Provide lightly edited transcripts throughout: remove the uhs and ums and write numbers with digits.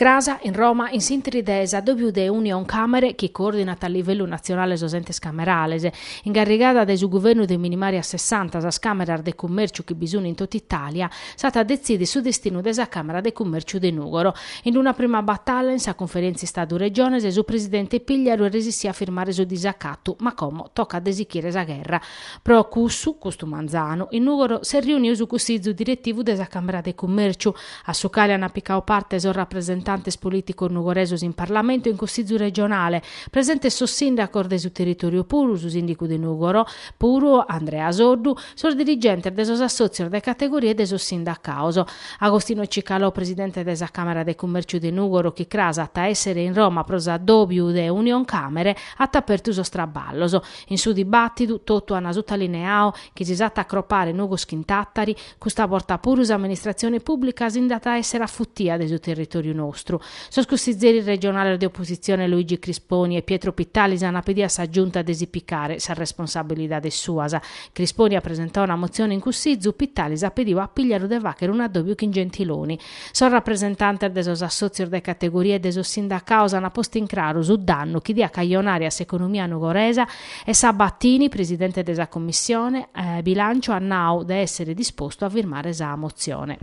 Cras, in Roma, in s'interi de s'addòbiu de Unioncamere, chi coordinat a livellu natzionale sos entes camerales, ingarrigada dae su guvernu de minimare a sessanta sas càmeras de cummèrciu chi bi sunt in totu Itàlia, s'at a detzìdere su destinu de sa Càmera de Cummèrciu de Nùgoro. In una prima batalla in sa cunferèntzia Istadu-Regiones su presidente Pigliaru est resissiu a firmare su disacatu, ma como tocat de sichire sa gherra. Pro cussu, custu manzanu, in Nùgoro s'est riuniu su Cussizu diretivu de sa Càmera de Cummèrciu, a su cale ant picadu parte sos rapresentantes polìticos nugoresos in Parlamentu e in Cussizu regionale, presentes sos sìndacos de su territòriu puru, su sìndicu de Nùgoro puru, Andrea Soddu, sos dirigentes de sos assòtzios de categoria e de sos sindacados. Agostino Cicalò, presidente de sa Càmera de Cummèrciu de Nùgoro, chi cras at a èssere in Roma pro s'addòbiu de Unioncamere, at apertu sos traballos. In su dibàtidu, totu ant sutalineadu chi si s'at a acropare Nùgoro chin Tàtari, Custa borta puru s'amministratzione pùblica si nd'at a èssere afutia de su territòriu nostru. Sos cussizeris regionales de opositzione Luigi Crisponi e Pietro Pittalis ant pediu a sa Giunta de si picare sas responsabilidades suas. Crisponi at presentadu una motzione in Cussizu, Pittalis at pediu a Pigliaru de fàghere un'addòbiu chin Gentiloni. Sos rapresentantes de sos assòtzios de categoria e de sos sindacados ant postu in craru su dannu chi diat cajonare a s'economia nugoresa e Sabatini, presidente de sa Commissione Bilànciu at nau de èssere dispostu a firmare sa motzione.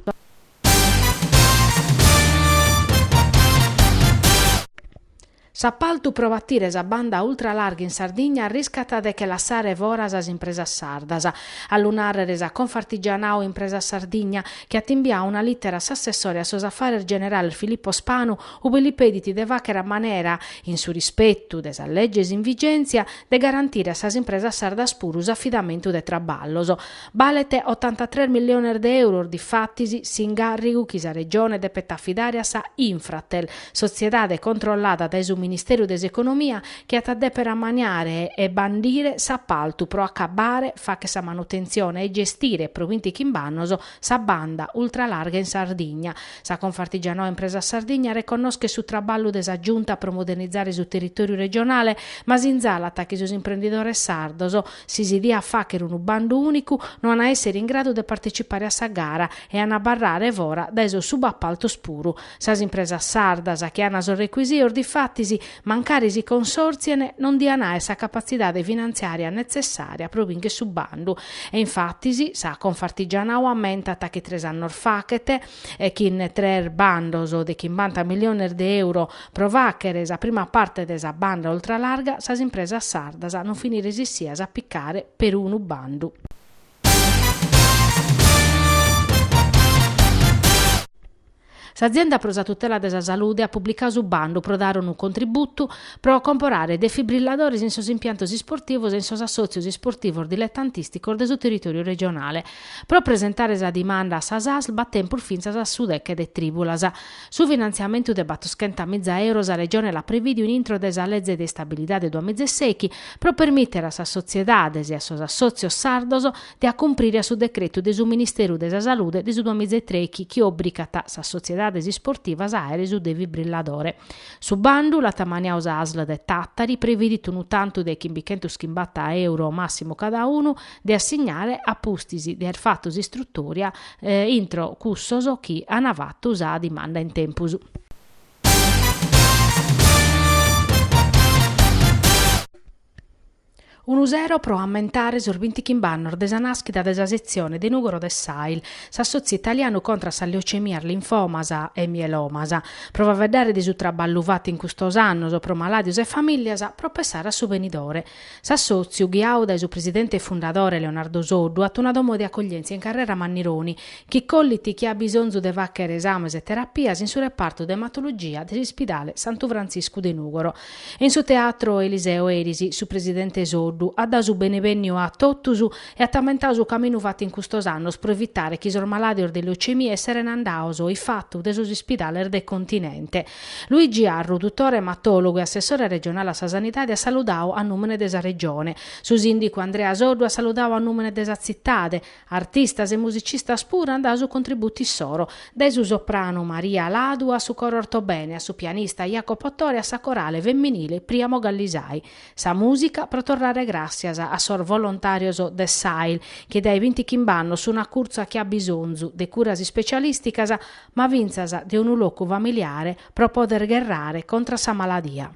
S'apaltu pro batire sa banda ultralarga in Sardigna arriscat de che lassare fora sas impresas sardas. A lu nàrrere sa Confartigianao Impresas Sardigna, chi at imbiadu una lìtera a s'assessore a sos afares generales Filippo Spanu ube li pedit de fàghere a manera, in su rispetu de sas leges in vigèntzia, de garantire a sas impresas sardas puru s'afidamentu de traballos. Balet otantatres milliones de euros, difatis, s'ingàrrigu chi sa Regione depet afidare a sa Infratel, sotziedade controllada dae su Ministeru de s'Economia chi at a dèpere ammaniare e bandire s'apaltu pro acabbare, fàghere sa manutentzione e gestire pro bintichimb'annos sa banda ultralarga in Sardigna. Sa Confartigianao Impresas Sardigna reconnoschet su traballu de sa Giunta pro modernizare su territòriu regionale, ma sinzalat chi sos imprendidores sardos, si si diat fàghere unu bandu ùnicu, no an a èssere in gradu de partecipare a sa gara e an a abarrare fora dae sos subapaltos puru. Sas impresas sardas chi an sos recuisios, difatis, mancari si consòrtzien, non dian àere sa capatzidade finantziària netzessària pro bìnchere su bandu. E infatis, sa Confartigianao ammentat chi tres annos faghet, chin tres bandos de chimbanta milliones de euro pro fàghere sa prima parte de sa banda ultralarga, sas impresas sardas non fin resissias a picare perunu bandu. S'Azienda pro sa tutela de sa salude at publicadu su bandu pro dare unu contributu pro comporare defibrilladores in sos impiantos isportivos e in sos assòtzios isportivos diletantìsticos de su territòriu regionale. Pro presentare sa dimanda a sa SASL b'at tempus fintzas a su deche de trìbulas. Su finantziamentu de batoschentamiza euros sa Regione l'at prevìdiu in intro de sa leze de istabilidade duamiza e sèichi pro permìtere a sas sotziedades e a sos assòtzios sardos de acumprire a su decretu de su Ministeru de sa Salude de su duamiza e trèichi chi òbrigat sas sotziedades isportivas a àere su defibrilladore. Su bandu l'at ammaniadu sa ASL de Tàtari, previdit unu tantu de chimbichentuschimbanta euro màssimu cada unu de assignare a pustis de aer fatu s'istrutòria intro cussos chi an fatu sa dimanda in tempus. Unu sero pro ammentare sos bintichimb'annos de sa nàschida de sa setzione de Nùgoro de s'AIL, s'assòtziu italianu contra sas leucemias, linfomas e mielomas, pro faeddare de su traballu fatu in custos annos pro malàdios e famìllias, pro pessare a su benidore. S'assòtziu, ghiadu dae su presidente e fundadore Leonardo Soddu, at una domo de acoglièntzia in carrera Mannironi, chi collit chie at bisonzu de fàghere esames e terapias in su repartu de ematologia de s'ispidale Santu Frantziscu de Nùgoro. In su Teatro Eliseo eris, su presidente Soddu at dadu su benebènniu a totus e at ammentadu su caminu fatu in custos annos pro evitare chi sos malàdios de leucemia esseren andados ifatu de sos ispidales de continente. Luigi Arru, dutore ematòlogu e assessore regionale a sa Sanidade at saludadu a nùmene de sa Regione. Su sìndicu Andrea Soddu at saludadu a nùmene de sa tzitade. Artistas e musicistas puru ant dadu su contributu issoro, dae su sopranu Maria Ladu a su coro Ortobene, a su pianista Jacopo Tore a sa corale femminile Priamo Gallisai. Sa mùsica pro torrare. torrare gràssias a sos volontàrios de s'AIL, chi dae bintichimb'annos sun a curtzu a chie at bisonzu de curas ispecialìsticas, ma fintzas de unu locu familiare pro poder gherrare contra sa maladia.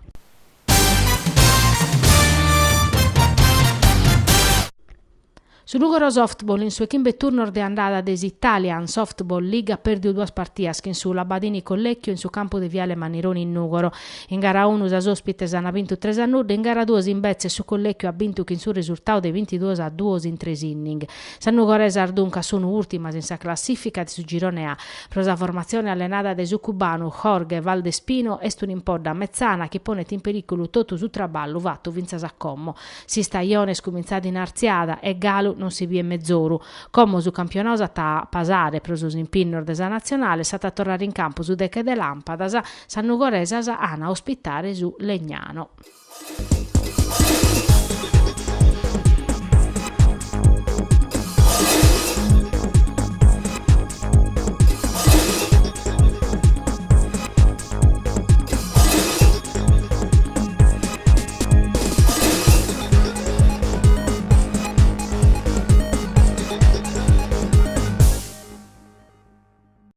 Su Nùgoro Softball in su 'e chimbe turnos de andada de s'Italian Softball League at pèrdiu duas partias chin su Labadini Collecchio in su campu de Viale Mannironi in Nùgoro. In gara unu sas òspites ant bintu tres a nudda, in gara duos imbetzes su Collecchio at bintu chin su resurtau de bintiduos a duos in tres inning. Sas nugoresas duncas sun ùrtimas in sa classìfica de su girone A. Pro sa formatzione allenada dae su cubanu Jorge Valdespino est un'impodda metzana chi ponet in perìculu totu su traballu fatu fintzas a como. S'istajone est cumintzada in artziada e galu non si biet mezoru. Como su campionadu s'at a pasare pro sos impinnos de sa natzionale e s'at a torrare in campu su deche de làmpadas, sas nugoresas an a ospitare su Legnano.